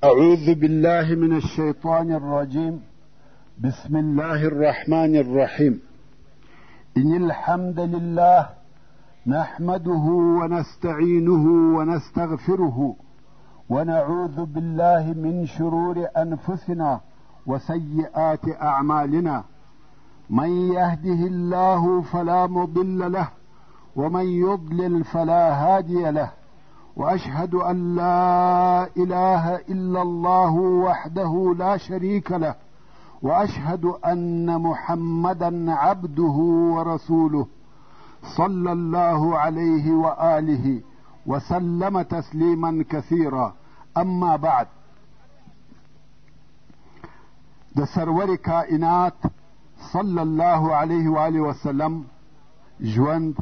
أعوذ بالله من الشيطان الرجيم. بسم الله الرحمن الرحيم. إن الحمد لله نحمده ونستعينه ونستغفره ونعوذ بالله من شرور أنفسنا وسيئات أعمالنا. من يهده الله فلا مضل له ومن يضلل فلا هادي له، وأشهد أن لا إله إلا الله وحده لا شريك له، وأشهد أن محمدا عبده ورسوله صلى الله عليه وآله وسلم تسليما كثيرا. أما بعد، د سرور کائنات صلی الله علیه وآله وسلم ژوند.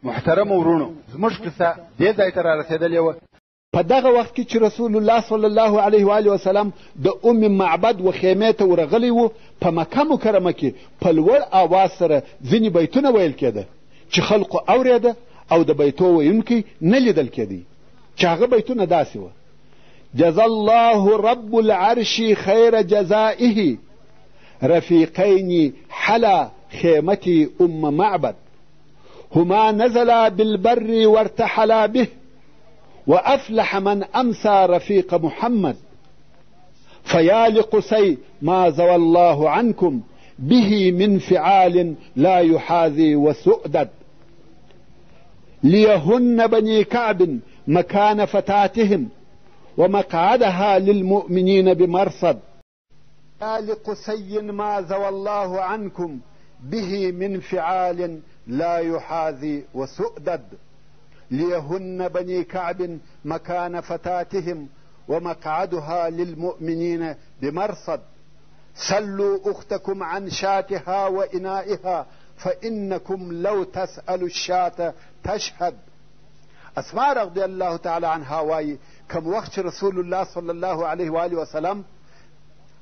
محترم ورونو، زموږ قصه دې ځای ته رارسېدلې وه. په دغه وخت کې چې رسول الله صلی الله علیه وآله وسلم د ام معبد و خیمې ته ورغلی و، په مکه مکرمه کې په لوړ آواز سره ځینې بیتونه ویل کېده چې خلقو اورېده او د بیتو ویونکی نه لیدل کېدی، چې هغه بیتونه داسې وه: جزا الله رب العرش خیر جزائه رفیقین حلا خیمتي ام معبد، هما نزلا بالبر وارتحلا به، وأفلح من أمسى رفيق محمد، فيا لقصي ما زوى الله عنكم به من فعال لا يحاذي وسؤدد، ليهن بني كعب مكان فتاتهم ومقعدها للمؤمنين بمرصد. يا لقصي ما زوى الله عنكم به من فعال لا يحاذي وسؤدد، ليهن بني كعب مكان فتاتهم ومقعدها للمؤمنين بمرصد، سلوا أختكم عن شاتها وإنائها فإنكم لو تسألوا الشاة تشهد. أسماء رضي الله تعالى عنها وايي، کوم وخت چې رسول الله صلی الله علیه وآله وسلم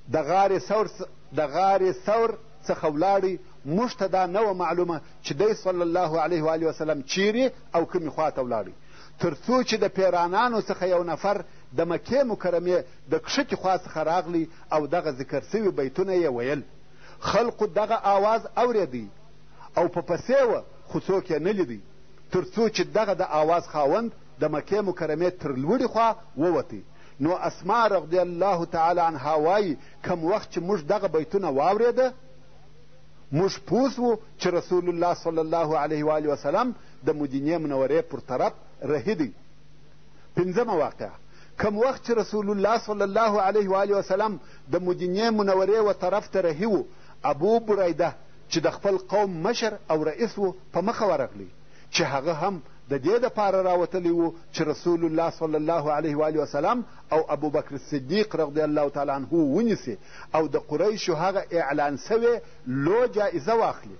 د غار ثور څخه ولاړی، موږ ته دا نه وه معلومه چې دی صلی الله علیه وآله وسلم چیرې او کومې خوا ته ولاړی، تر څو چې د پیرانانو څخه یو نفر د مکې مکرمې د کښتې خوا څخه راغلی او دغه ذکر سوي بیتونه یې ویل. خلقو دغه آواز اورېدی او په پسې وه، خو څوک یې نه لیدی، تر څو چې دغه د آواز خاوند د مکې مکرمې تر لوړې خوا ووتی. نو اسما رضی الله تعالی عنها وایي، کوم وخت چې موږ دغه بیتونه واورېده، موږ پوه سوو چې رسول الله صلی الله علیه وآله وسلم د مدینې منورې پر طرف رهي دی. پنځمه واقعه، کوم وخت چې رسول الله صلی الله علیه وآله وسلم د مدینې منورې و طرف ته رهي و، ابو بریده چې د خپل قوم مشر او رئیس و په مخه ورغلی، چې هغه هم د دې دپاره راوتلی و چې رسول الله صلی الله علیه وآله وسلم او ابوبکر صدیق رضی الله تعالی عنه ونیسي او د قریشو هغه اعلان سوې لو جایزه واخلي.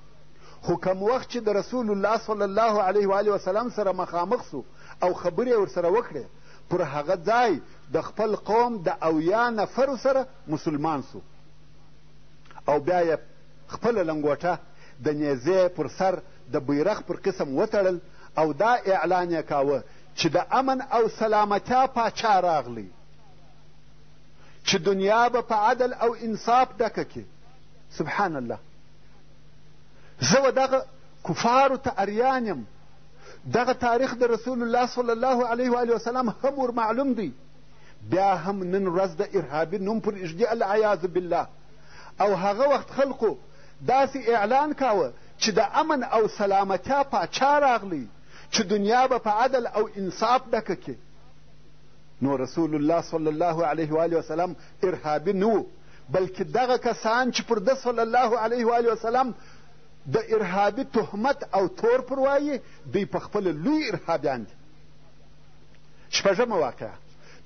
خو کوم وخت چې د رسول الله صلی الله علیه وآله وسلم سره مخامخ سو او خبرې یې ورسره وکړې، پر هغه ځای د خپل قوم د 70 نفرو سره مسلمان سو او بیا یې خپله لنګوټه د نیزې پر سر د بیرغ پر قسم وتړل او دا اعلان یې کاوه چې د امن او سلامتیا پاچا راغلی، چې دنیا به په عدل او انصاف ډکه کړي. سبحان الله، زه و دغه کفارو ته اریان یم. دغه تاریخ د رسول الله صلی الله علیه وآله وسلم هم ور معلوم دی، بیا هم نن ورځ د ارهابي نوم پر ږدي، العیاذ بالله. او هغه وخت خلقو داسې اعلان کاوه چې د امن او سلامتیا پاچا راغلی، چې دنیا به په عدل او انصاف ډکه کړي. نو رسول الله صلی الله علیه وآله وسلم ارهابي نه و، بلکې دغه کسان چې پر ده صلی الله علیه وآله وسلم د ارهابي تهمت او تور پر وایي، دوی په خپله لوی ارهابیان دي. شپږمه واقعه،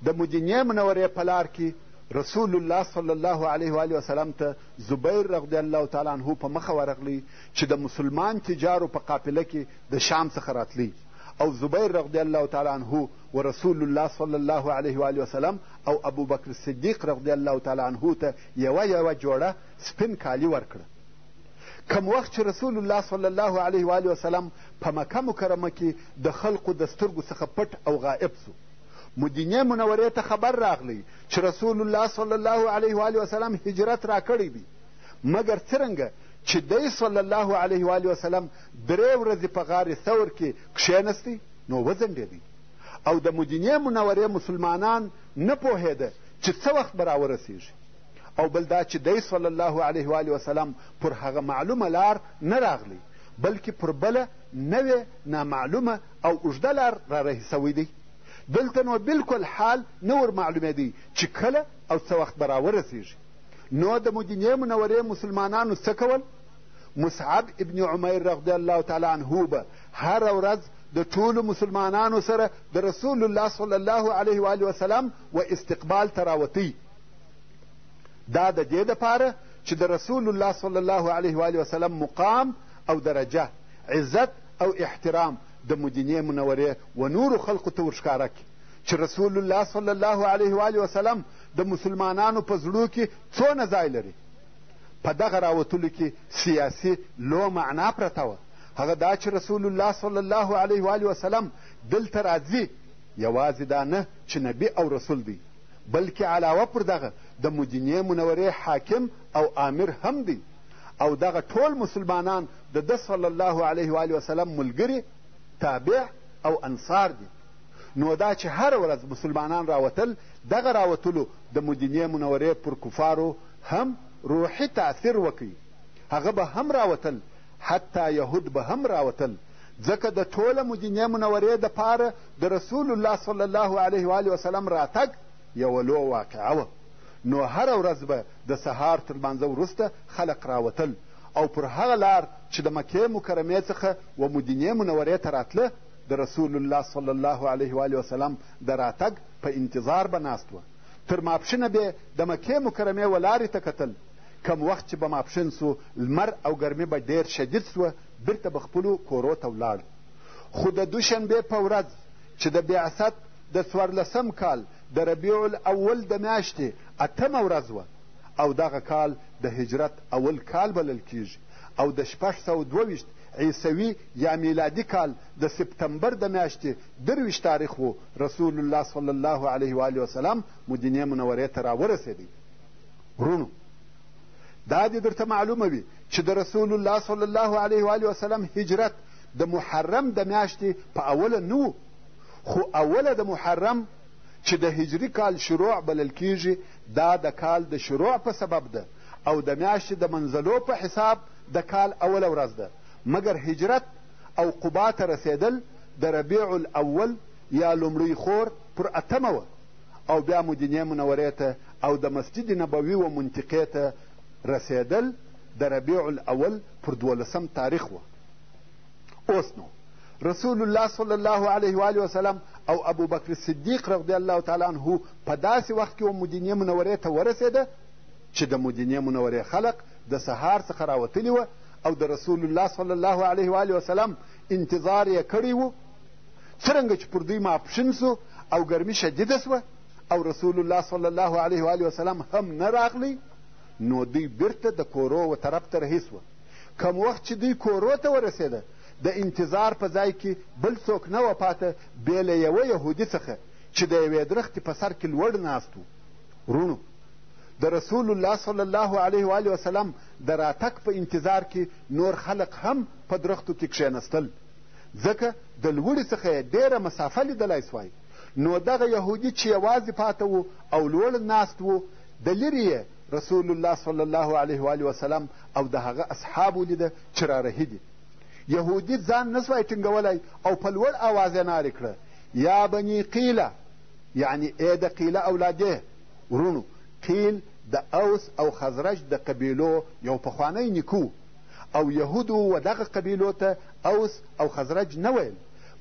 د مدینې منورې په لار کې رسول الله صلی الله علیه وآله وسلم ته زبیر رضی الله تعالی عنه په مخه ورغلی چې د مسلمان تجارو په قافله کې د شام څخه راتلی، او زبیر رضی الله تعالی عنه و رسول الله صلی الله علیه وآله وسلم او ابوبکر صدیق رضی الله تعالی عنه ته یوه یوه جوړه سپین کالي ورکړه. کوم وخت چې رسول الله صلی الله علیه وآله وسلم په مکه مکرمه کې د خلقو د سترګو څخه پټ او غائب سو، مدینې منورې ته خبر راغلی چې رسول الله صلی الله علیه و وسلم هجرت راکړی دی، مګر څرنګه چې دی صلی الله علیه و وسلم درې ورځې په غار ثور کې کښېنستی نو وځنډېدی او د مدینې منورې مسلمانان نه پوهېده چې څه وخت به راورسېږي. او بل دا چې دی صلی الله علیه و وسلم پر هغه معلومه لار نه راغلی، بلکې پر بله نوې نامعلومه او اوږده لار رارهي سوی دی. دلته نو بلکل حال نه ور معلومېدی چې کله او څه وخت به راورسېږي. نو د مدینې منورې مسلمانانو څه کول؟ مصعب ابن عمیر رضی الله تعالی عنه به هره ورځ د ټولو مسلمانانو سره د رسول الله صلی الله علیه و وسلم و استقبال ته راوتی. دا د دې دپاره چې د رسول الله صلی الله علیه و وسلم مقام او درجه، عزت او احترام د مدینې منورې و نورو خلقو ته ورښکاره کړي چې رسول الله صلی الله علیه و وسلم د مسلمانانو په زړو کې څونه ځای لري. په دغه راوتلو کې سیاسي لو معنا پرته وه، هغه دا چې رسول الله صلی الله علیه و وسلم دلته راځي یوازې دا نه چې نبي او رسول دی، بلکې علاوه پر دغه د مدینې منورې حاکم او آمر هم دی او دغه ټول مسلمانان د ده صلی الله علیه و وسلم ملګري، تابع او انصار دي. نو دا چې هره ورځ مسلمانان راوتل، دغه راوتلو د مدینې منورې پر کفارو هم روحي تاثیر وکړ. هغه به هم راوتل، حتی یهود به هم راوتل، ځکه د ټوله مدینې منورې دپاره د رسول الله صلی الله علیه و وسلم راتګ یوه لو واقعه وه. نو هره ورځ به د سهار تر لمانځه وروسته خلق راوتل او پر هغه لار چې د مکې مکرمې څخه و مدینې منورې ته راتله د رسول الله صلی الله علیه و وسلم د راتګ په انتظار به ناست وه. تر ماپښینه به د مکې مکرمې و لارې ته کتل. کم وخت چې به ماپښین سو، لمر او ګرمي به ډېر شدید سوه، بیرته به خپلو کورو ته ولاړ. خو د دوشنبې په ورځ چې د بعثت د څوارلسم کال د ربیع الاول د میاشتې اتمه ورځ وه او دغه کال د هجرت اول کال بلل کیږي او د 622 عیسوي یا میلادي کال د سپتمبر د میاشتې 23 تاریخ و، رسول الله صلی الله علیه و وسلم مدینې منورې ته راورسېدی. وروڼو، دا دې درته معلومه وي چې د رسول الله صلی الله علیه و وسلم هجرت د محرم د میاشتې په اوله نه و، خو اوله د محرم چې د هجري کال شروع بلل کیږي، دا د کال د شروع په سبب ده او د میاشتې د منزلو په حساب د کال اوله ورځ ده. مګر هجرت او قبا ته رسېدل د ربیع الاول یا لومړۍ خور پر اتمه وه او بیا مدینې منورې ته او د مسجد نبوي و منطقې ته رسېدل د ربیع الاول پر دولسم تاریخ وه. اوس نو رسول الله صلی الله علیه و وسلم او ابوبکر صدیق رضی الله تعالی عنه په داسې وخت کې و مدینې منورې ته ورسېده چې د مدینې منورې خلق د سهار څخه راوتلي وه او د رسول الله صلی الله علیه و وسلم انتظار یې کړی و. څرنګه چې پر دوی ماپښین سو او ګرمي شدیده سوه او رسول الله صلی الله علیه و وسلم هم نه راغلی، نو دوی بیرته د کورو و طرف ته رهي سوه. کم وخت چې دوی کورو ته ورسېده، د انتظار په ځای کې بل څوک نه وه پاته بې له یوه یهودي څخه چې د یوې درختې په سر کې لوړ ناست و. وروڼو، د رسول الله صلی الله علیه و وسلم د راتګ په انتظار کې نور خلق هم په درختو کې کښېنستل، ځکه د لوړې څخه یې ډېره مسافه لیدلای سوای. نو دغه یهودي چې یوازې پاته و او لوړ ناست و، د لرې یې رسول الله صلی الله علیه و وسلم او د هغه اصحاب ولیده چې رارهي دي. یهودي ځان نه سوای ټینګولای او په لوړ آواز یې نارې کړه، یا بني قیله، یعنې ای د قیله اولادې. وروڼو، قیل د اوس او خزرج د قبیلو یو پخوانی نیکه او یهودو و دغه قبیلو ته اوس او خزرج نه ویل،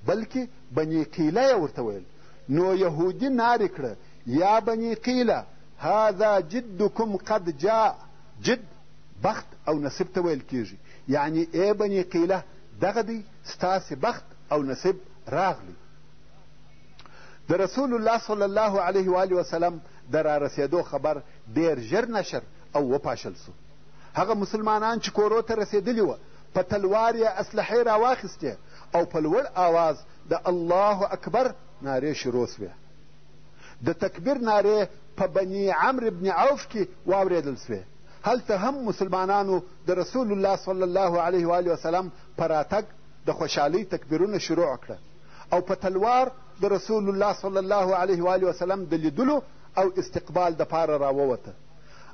بلکې بني قیله یې ورته ویل. نو یهودي نارې کړه، یا بني قیله هذا جدکم قد جاء. جد بخت او نصیب ته ویل کیږي، یعنی ای بني قیله دغه دی ستاسې بخت او نصیب راغلی. د رسول الله صلی الله علیه و وسلم د رارسېدو خبر ډېر ژر نشر او وپاشل سو. هغه مسلمانان چې کورو ته رسېدلي وه، په تلوار یې اسلحې راواخیستې او په لوړ آواز د الله اکبر نارې شروع سوې. د تکبیر نارې په بني عمرو بن عوف کې واورېدل سوې. هلته هم مسلمانانو د رسول الله صلی الله علیه و آله وسلم په راتګ د خوشحالۍ تکبیرونه شروع کړه او په تلوار د رسول الله صلی الله علیه و آله وسلم د لیدلو او استقبال دپاره راووته.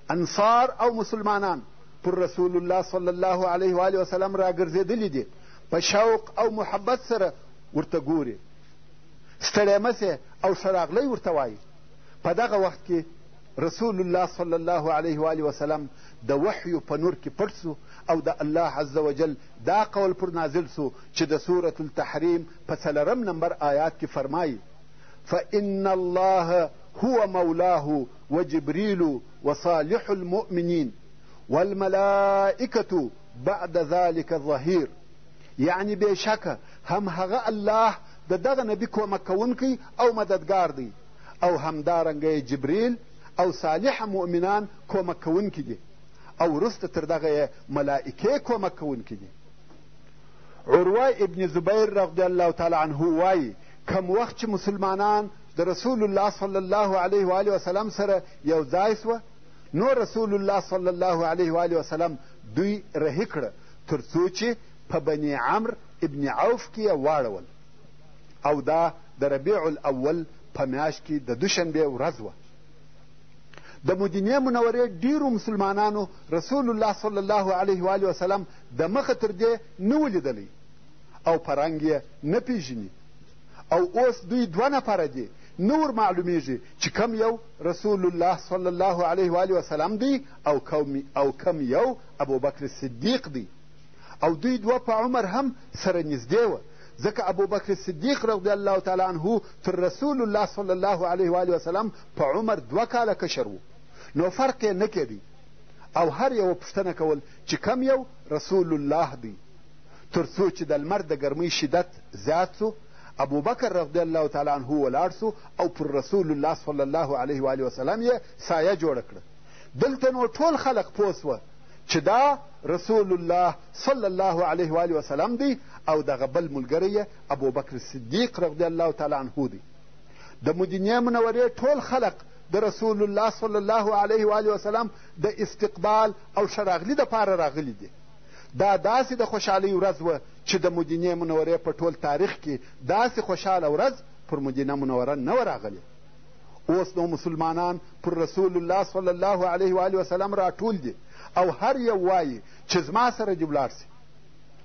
انصار او مسلمانان پر رسول الله صلی الله علیه و آله وسلم راګرځېدلي دي، په شوق او محبت سره ورته ګوري، ستړی مه سې او ښه راغلی ورته وایي. په دغه وخت کې رسول الله صلی الله علیه و آله وسلم د وحیو په نور کې پټ سو او د الله عز وجل دا قول پر نازل سو چې د سورة التحریم په څلورم نمبر آیات کې فرمایي: فإن الله هو مولاه وجبريل وصالح المؤمنين والملائکة بعد ذلك ظهیر. یعنی بېشکه هم هغه الله د دغه نبي کومک کوونکی او مددګار دی او همدارنګه یې جبریل او صالح مؤمنان کومک کوونکي دي او وروسته تر دغه یې ملائکې کومک کوونکي دي. عروه ابن زبیر رضی الله تعالی عنه وایي: کوم وخت چې مسلمانان د رسول الله صلی الله علیه و آله وسلم سره یو ځای سوه، نو رسول الله صلی الله علیه و آله وسلم دوی رهي کړه تر څو چې په بني عمرو ابن عوف کې یې واړول او دا د ربیع الاول په میاشت کې د دوشنبې ورځ وه. د مدینې منورې ډېرو مسلمانانو رسول الله صلی الله علیه و آله وسلم د مخه تر دې نه و لیدلی او په رنګ یې نه پېژني او اوس دوی دوه نفره دي، نه ور معلومیږي چې کوم یو رسول الله صلی الله علیه و آله وسلم دی او کوم یو ابوبکر صدیق دی. او دوی دوه په عمر هم سره نږدې وه، ځکه ابوبکر صدیق رضی الله تعالی عنه تر رسول الله صلی الله علیه و آله وسلم په عمر 2 کاله کشر و، نو فرق یې نه کېدی او هر یوه پوښتنه کول چې کوم یو رسول الله دی. تر څو چې د لمر د ګرمۍ شدت زیات سو، ابوبکر رضی الله تعالی عنه ولاړ سو او پر رسول الله صلی الله علیه و آله وسلم یې سایه جوړه کړه. دلته نو ټول خلق پوه سوه چې دا رسول الله صلی الله علیه و آله وسلم دی او دغه بل ملګری یې ابوبکر صدیق رضی الله تعالی عنه دی. د مدینې منورې ټول خلق د رسول الله صلی الله علیه و آله وسلم د استقبال او ښه راغلي دپاره راغلي دي. دا داسې د خوشحالۍ ورځ وه چې د مدینې منورې په ټول تاریخ کې داسې خوشحاله ورځ پر مدینه منوره نه وه راغلې. اوس نو مسلمانان پر رسول الله صلی الله علیه و آله وسلم راټول دي او هر یو وایي چې زما سره دې ولاړ سي.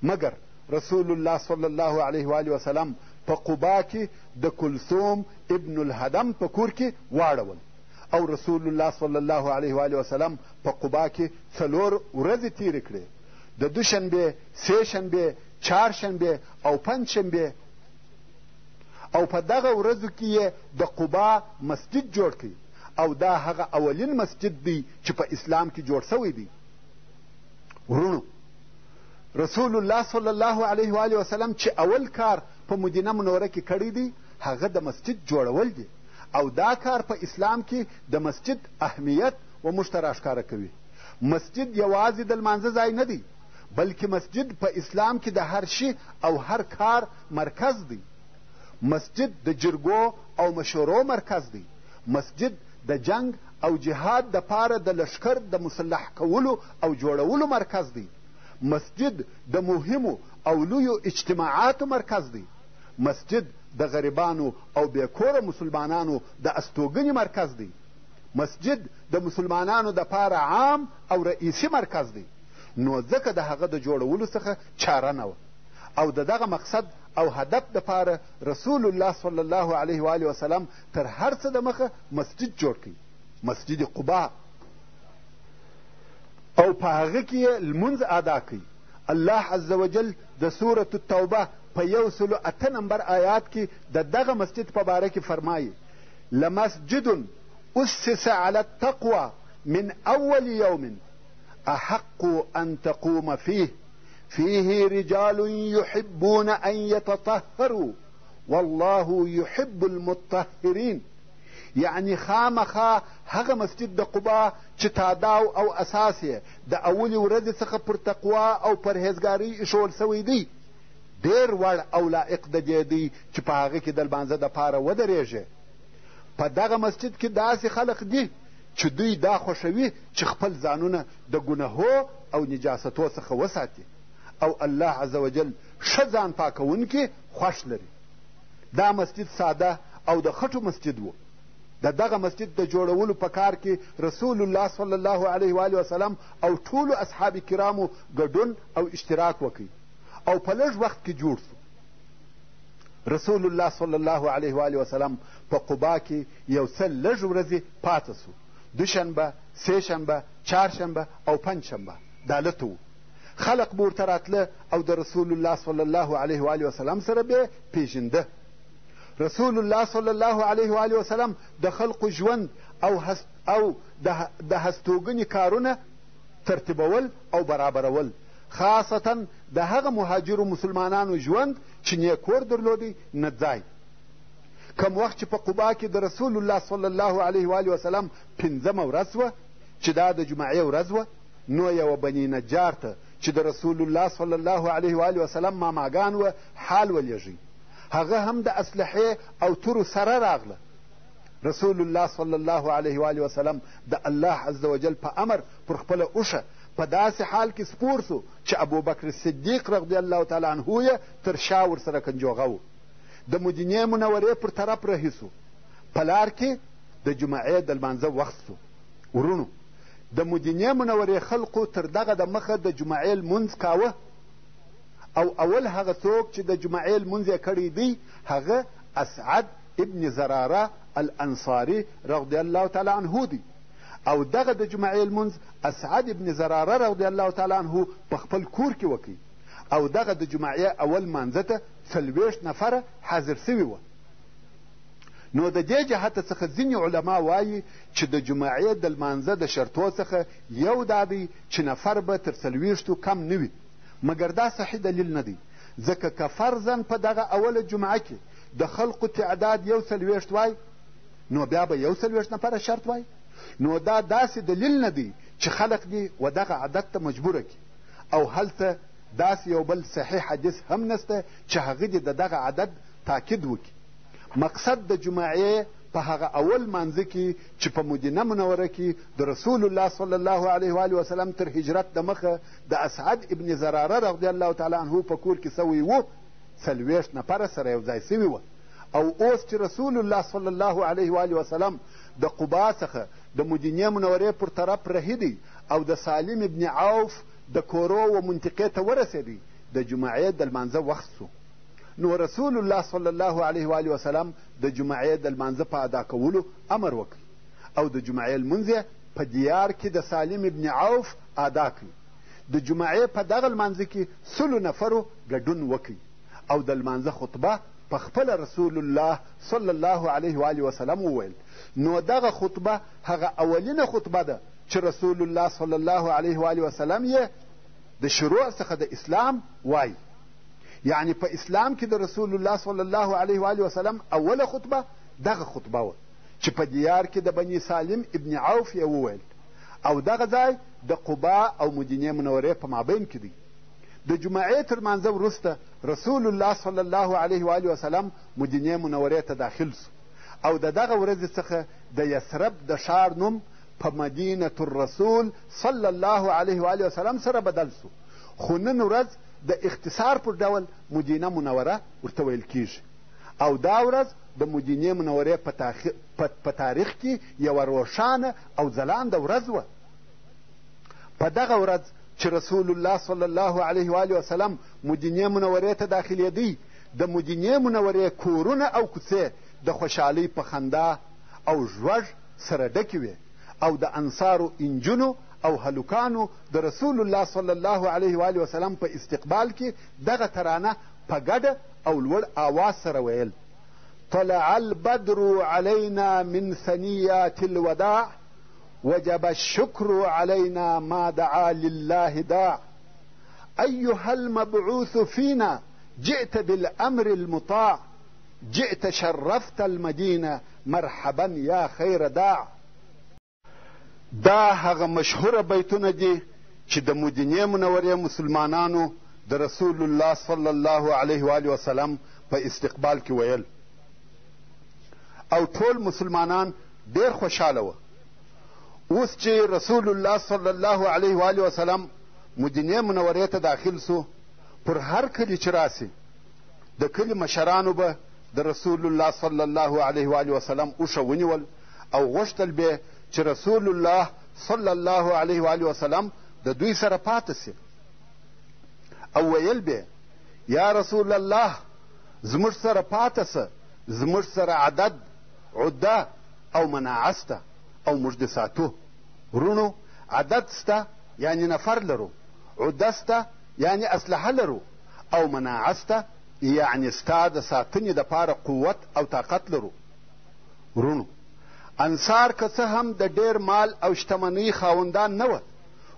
مګر رسول الله صلی الله علیه و آله وسلم په قبا کې د کلثوم ابن الهدم په کور کې واړول او رسول الله صلی الله علیه و آله وسلم په قبا کې 4 ورځې تېرې کړې، د دوشنبې، سې شنبې، چهارشنبې او پنجشنبې، او په دغه ورځو کې یې د قبا مسجد جوړ کړ او دا هغه اولین مسجد دی چې په اسلام کې جوړ سوی دی. وروڼو، رسول الله صلی الله علیه و آله وسلم چې اول کار په مدینه منوره کې کړی دی هغه د مسجد جوړول دي او دا کار په اسلام کې د مسجد اهمیت و موږ ته راښکاره کوي. مسجد یوازې د لمانځه ځای نه دی، بلکې مسجد په اسلام کې د هر شي او هر کار مرکز دی. مسجد د جرګو او مشورو مرکز دی. مسجد د جنګ او جهاد دپاره د لښکر د مسلح کولو او جوړولو مرکز دی. مسجد د مهمو او لویو اجتماعاتو مرکز دی. مسجد د غریبانو او بې کوره مسلمانانو د استوګنې مرکز دی. مسجد د مسلمانانو دپاره عام او رئیسي مرکز دی، نو ځکه د هغه د جوړولو څخه چاره نه وه او د دغه مقصد او هدف دپاره رسول الله صلی الله علیه و آله وسلم تر هر څه د مخه مسجد جوړ کړ، مسجد قباء، او په هغه کې یې لمونځ ادا کړ. الله عز وجل د سورة التوبه په 108 نمبر آیات کې د دغه مسجد په باره کې فرمایي: لمسجد أسس على التقوى من أول يوم أحق أن تقوم فيه فيه رجال يحبون أن يتطهروا والله يحب المطهرين. یعنی خامخا هغه مسجد د قبا چې تاداو او اساس یې د اولې ورځې څخه پر تقوا او پرهېزګارۍ ایښوول سوی دی، ډېر وړ او لایق د دې دی چې په هغه کې د لمانځه دپاره ودرېږې. په دغه مسجد کې داسې خلق دي چې دوی دا خوښوي چې خپل ځانونه د ګناهو او نجاستو څخه وساتي او الله عز وجل ښه ځان پاکوونکي خوښ لري. دا مسجد ساده او د خټو مسجد و. د دغه مسجد د جوړولو په کار کې رسول الله صلی الله علیه و وسلم او ټولو اصحاب کرامو ګډون او اشتراک وکړ او په لږ وخت کې جوړ شو. رسول الله صلی الله علیه و وسلم په قبا کې یو څه لږ ورځې پاته شو. دوشنبه، سه شنبه، چهارشنبه او پنجشنبه دالته و. خلق به ورته راتله او د رسول الله صلی الله علیه و وسلم سره به پیژنده. رسول الله صلی الله علیه و وسلم د خلقو ژوند او هست او د هستوګنې کارونه ترتیبول او برابرول، خاصتا د هغه مهاجرو مسلمانانو ژوند چې نه کور درلودی نه ځای. کوم وخت چې په قبا کې د رسول الله صلی الله علیه و وسلم پنځمه ورځ وه چې دا د جمعې ورځ وه، نو یوه بني نجار ته چې د رسول الله صلی الله علیه و وسلم ماماګان وه حال ولیږئ. هغه هم د اسلحې او تورو سره راغله. رسول الله صلی الله علیه و وسلم د الله عز وجل په امر پر خپله اوښه په داسې حال کې سپور سو چې ابوبکر صدیق رضی الله تعالی عنه یې تر شا ورسره کنجوغه و. د مدینې منورې پر طرف رهي سو. په لار کې د جمعې د لمانځه وخت سو. وروڼو، د مدینې منورې خلقو تر دغه د مخه د جمعې لمونځ کاوه او اول هغه څوک چې د جمعې لمونځ یې کړی دی هغه اسعد ابن زراره الانصاري رضی الله تعالی عنه دی او دغه د جمعې لمونځ اسعد ابن زراره رضی الله تعالی عنه په خپل کور کې وکړي او دغه د جمعې اول مانځه ته 40 نفره حاضر سوي وه. نو د دې جهته څخه ځینې علما وایي چې د جمعې د لمانځه د شرطو څخه یو دا دی چې نفر به تر 40 کم نه وي، مګر دا صحیح دلیل نه دی، ځکه که فرضاً په دغه اوله جمعه کې د خلقو تعداد 41 وای نو بیا به 41 نفره شرط وای. نو دا داسې دلیل نه دی چې خلق دې و دغه عدد ته مجبوره کړي، او هلته داسې یو بل صحیح حدیث هم نشته چې هغه دې د دغه عدد تاکید وکړي. مقصد د جمعې په هغه اول مانځه کې چې په مدینه منوره کې د رسول الله صلی الله علیه و وسلم تر هجرت د مخه د اسعد ابن زراره رضی الله تعالی عنه په کور کې سوی و، 40 نفره سره یو ځای سوي وه. او اوس چې رسول الله صلی الله علیه و وسلم د قبا څخه د مدینې منورې پر طرف رهي دی او د سالم ابن عوف د کورو و منطقې ته ورسېدی، د جمعې د لمانځه وخت سو. نو رسول الله صلی الله علیه و وسلم د جمعې د لمانځه په ادا کولو امر وکړ او د جمعې لمونځ یې په دیار کې د سالم ابن عوف ادا کړ. د جمعې په دغه لمانځه کې 100 نفرو ګډون وکړ او د لمانځه خطبه په خپله رسول الله صلی الله علیه و وسلم وویل. نو دغه خطبه هغه اولینه خطبه ده چې رسول الله صلی الله علیه و وسلم یې د شروع څخه د اسلام وایي. یعنی په اسلام کې د رسول الله صلی الله علیه و وسلم اوله خطبه دغه خطبه وه چې په دیار کې د بني سالم ابن عوف یې وویل، او دغه ځای د قبا او مدینې منورې په مابین کې دی. د جمعې تر لمانځه وروسته رسول الله صلی الله علیه و وسلم مدینې منورې ته داخل سو او د دغه ورځې څخه د یثرب د ښار نوم په مدینة الرسول صلی الله علیه و وسلم سره بدل سو، خو نن ورځ د اختصار پر ډول مدینه منوره ورته ویل کیږي. او دا ورځ د مدینې منورې په تاریخ کې یوه روښانه او ځلانده ورځ وه. په دغه ورځ چې رسول الله صلی الله علیه و وسلم مدینې منورې ته داخلېدی، د مدینې منورې کورونه او کوڅې د خوشحالۍ په خندا او ږوږ سره ډکې وې او د انصارو انجونو او هلکانو د رسول الله صلی الله علیه و وسلم په استقبال کې دغه ترانه په ګډه او لوړ آواز سره ویل: طلع البدر علينا من ثنيات الوداع وجب الشكر علينا ما دعا لله داع أيها المبعوث فينا جئت بالأمر المطاع جئت شرفت المدينة مرحبا يا خير داع. دا هغه مشهوره بیتونه دي چې د مدینې منورې مسلمانانو د رسول الله صلی الله علیه و وسلم په استقبال کې ویل. او ټول مسلمانان ډېر خوشحاله وه. اوس چې رسول الله صلی الله علیه و وسلم مدینې منورې ته داخل سو، پر هر کلي چې راسي د کلي مشرانو به د رسول الله صلی الله علیه و وسلم اوښه ونیول او غوښتل به چې رسول الله صلی الله علیه و وسلم د دوی سره پاته سي او ویل به یا رسول الله زموږ سره پاته سه، زموږ سره عدد، عده او مناعه سته او موږ دې ساتو. وروڼو، عدد سته یعنې نفر لرو، عده سته یعنې اسلحه لرو او مناعه سته یعنې ستا د ساتنې دپاره قوت او طاقت لرو. وروڼو، انصار که څه هم د ډېر مال او شتمنۍ خاوندان نه وه،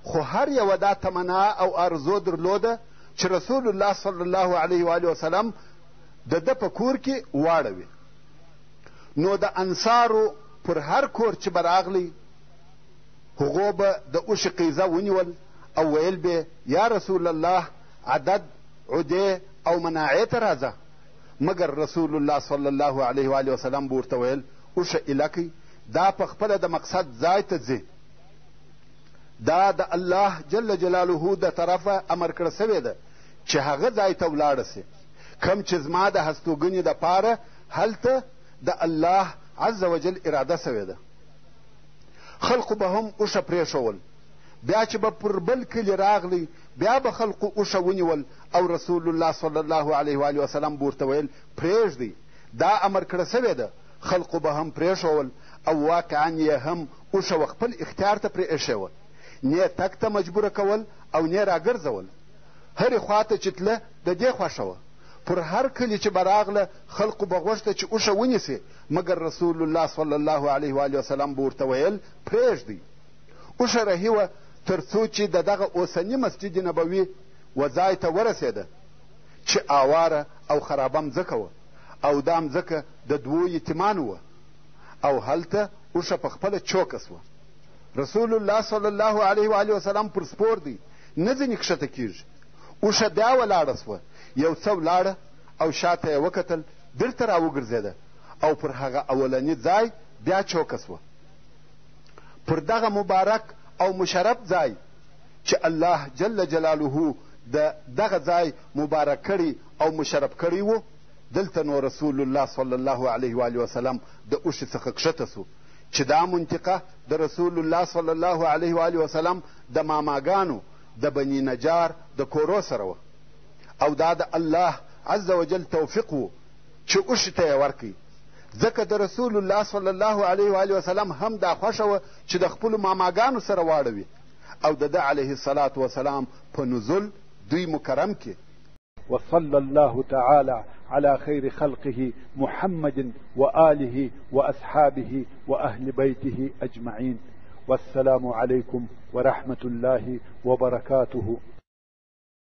خو هر یوه دا تمنا او آرزو درلوده چې رسول الله صلی الله علیه و وسلم د ده په کور کې واړوي. نو د انصارو پر هر کور چې به راغلی هغو به د اوښي قیزه ونیول او ویل به یا رسول الله عدد، عدې او مناعې ته راځه. مګر رسول الله صلی الله علیه و وسلم به ورته ویل اوښه ایله کئ، دا په خپله د مقصد ځای ته ځي، دا د الله جل جلاله د طرفه امر کړه سوې ده چې هغه ځای ته ولاړه سي کوم چې زما د هستوګنې دپاره هلته د الله عز وجل اراده سوې ده. خلقو به هم اوښه پرېښول، بیا چې به پر بل کلي راغلی بیا به خلقو اوښه ونیول او رسول الله صلی الله علیه و وسلم به ورته ویل پرېږدئ، دا امر کړه سوې ده. خلقو به هم پرېښول او واقعا یې هم اوښه و خپل اختیار ته پرې ایښې وه، نې تګ ته مجبوره کول او نې راګرځول. هرې خوا ته چې تله د دې خوښه وه. پر هر کلي چې به راغله خلقو به غوښته چې اوښه ونیسي، مګر رسول الله صلی الله علیه و وسلم به ورته ویل پرېږدئ. اوښه رهي وه تر څو چې د دغه اوسني مسجد نبوي و ځای ته ورسېده چې آواره او خرابه مځکه وه او دا مځکه د دوو یتیمانو وه او هلته اوښه په خپله چوکه سوه. رسول الله صلی الله علیه و وسلم پر سپور دی، نه ځینې کښته کیږي. اوښه بیا ولاړه سوه، یو څه ولاړه او شاته یې وکتل، بیرته راوګرځېده او پر هغه اولني ځای بیا چوکه سوه. پر دغه مبارک او مشرف ځای چې الله جل جلاله د دغه ځای مبارک کړی او مشرف کړی و، دلته نو رسول الله صلی الله علیه و وسلم د اوښي څخه کښته سو چې دا منطقه د رسول الله صلی الله علیه و وسلم د ماماګانو د بني نجار د کورو سره وه او دا د الله عز وجل توفیق و چې اوښي ته یې ورکړي، ځکه د رسول الله صلی الله علیه و وسلم هم دا خوښه وه چې د خپلو ماماګانو سره واړوي او د ده علیه الصلاة وسلام په نزول دوی مکرم کړي. وصلى الله تعالى على خير خلقه محمد وآله وأصحابه وأهل بيته أجمعين، والسلام عليكم ورحمة الله وبركاته.